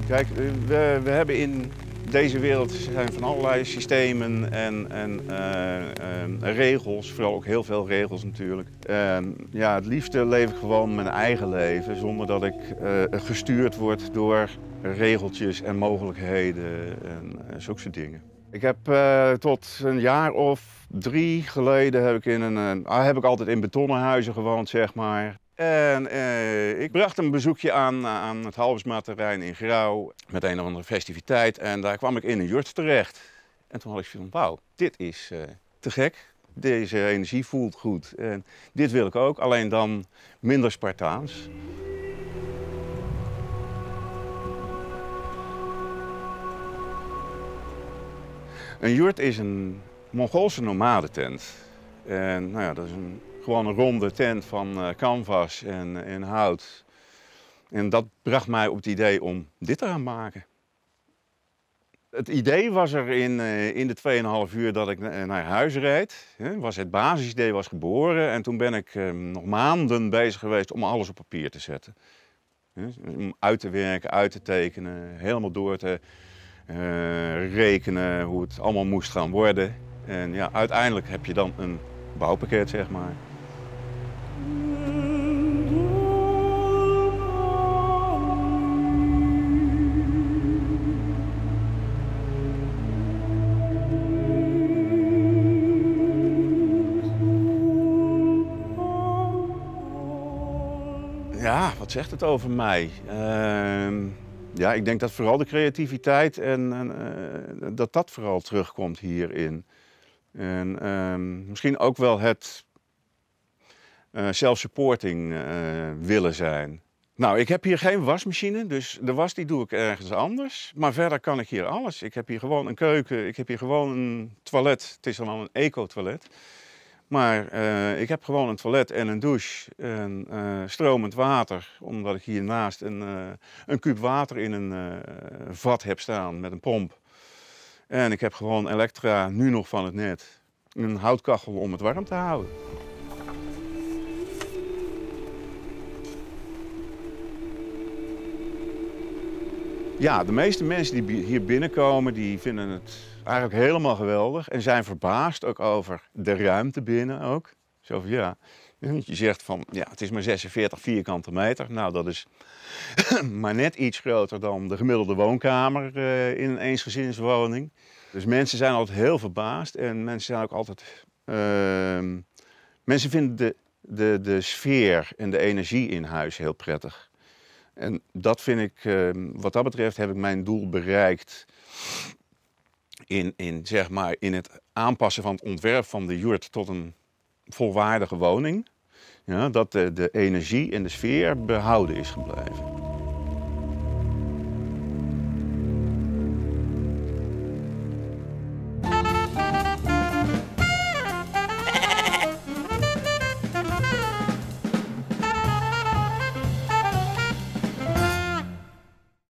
Kijk, we hebben in deze wereld zijn van allerlei systemen en regels, vooral ook heel veel regels natuurlijk. En ja, het liefste leef ik gewoon mijn eigen leven zonder dat ik gestuurd word door regeltjes en mogelijkheden en zulke soort dingen. Ik heb tot een jaar of 3 geleden heb ik, in een, heb ik altijd in betonnen huizen gewoond, zeg maar. En ik bracht een bezoekje aan het Halbesma-terrein in Grou met een of andere festiviteit en daar kwam ik in een jurt terecht. En toen had ik zoiets van, wauw, dit is te gek. Deze energie voelt goed en dit wil ik ook, alleen dan minder Spartaans. Een jurt is een Mongoolse nomadentent. En nou ja, dat is gewoon een ronde tent van canvas en hout. En dat bracht mij op het idee om dit te gaan maken. Het idee was er in de 2,5 uur dat ik naar huis reed. Het basisidee was geboren en toen ben ik nog maanden bezig geweest om alles op papier te zetten. Om uit te werken, uit te tekenen, helemaal door te rekenen hoe het allemaal moest gaan worden. En ja, uiteindelijk heb je dan een bouwpakket, zeg maar. Ja, wat zegt het over mij? Ja, ik denk dat vooral de creativiteit en dat vooral terugkomt hierin. En misschien ook wel het self-supporting willen zijn. Nou, ik heb hier geen wasmachine, dus de was die doe ik ergens anders. Maar verder kan ik hier alles. Ik heb hier gewoon een keuken, ik heb hier gewoon een toilet. Het is dan al een eco-toilet. Maar ik heb gewoon een toilet en een douche en stromend water. Omdat ik hiernaast een kuub water in een vat heb staan met een pomp. En ik heb gewoon elektra nu nog van het net. Een houtkachel om het warm te houden. Ja, de meeste mensen die hier binnenkomen, die vinden het eigenlijk helemaal geweldig. En zijn verbaasd ook over de ruimte binnen ook. Zo van, ja, want je zegt van, ja, het is maar 46 vierkante meter. Nou, dat is maar net iets groter dan de gemiddelde woonkamer in een eensgezinswoning. Dus mensen zijn altijd heel verbaasd en mensen zijn ook altijd... mensen vinden de sfeer en de energie in huis heel prettig. En dat vind ik, wat dat betreft heb ik mijn doel bereikt zeg maar, in het aanpassen van het ontwerp van de jurt tot een volwaardige woning. Ja, dat de energie en de sfeer behouden is gebleven.